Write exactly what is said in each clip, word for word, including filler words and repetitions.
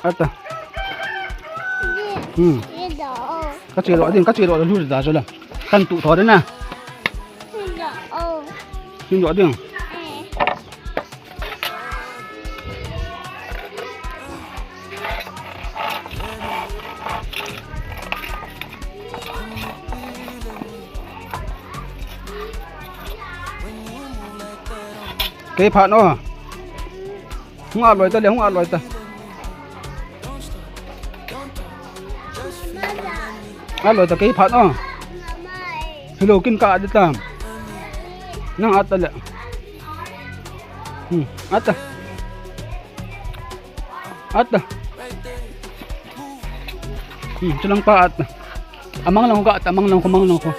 Ata. Hmm. Ka che doh ding, ka che doh lou da chu la. Kan tu tho de na. Hin doh ding. Kei phat no. Hung at loi ta le, hung at loi ta. At loi ta, kei phat no. Hello, kin ka at ta. Nang at ta le. Hmm, at ta. At ta. Hmm, chulang pa at ta. Amang lang ko at ta, amang lang ko, amang lang ko.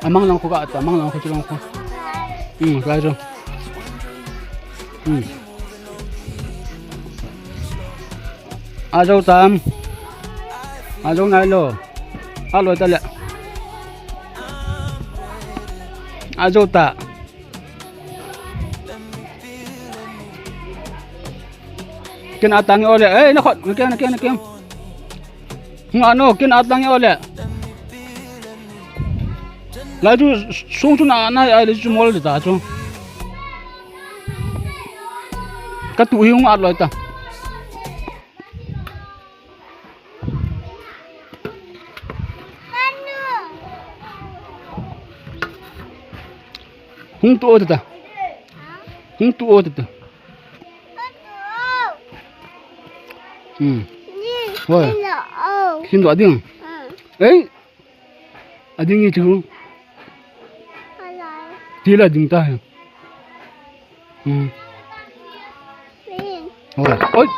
Amang lang ko at ta, amang lang ko, chulang ko. Hmm, right. Hmm. Ajo tam. Ajo nai lo. At loi ta le. Ajo ta. Kin at tang o le. Eh, na khot. Na kiang, na kiang, na kiang. Nga no, kin at tang o le. Lai chu sung chu na, na ai le chu mol le ta chu. Ka tu hi hung at loi ta. Hung tu o ta ta. Hung tu o ta ta. Hmm. Hoi. Hin doh ding. Ei. Ading i chu. Ti la ding ta. Hmm. Hoi. Oi.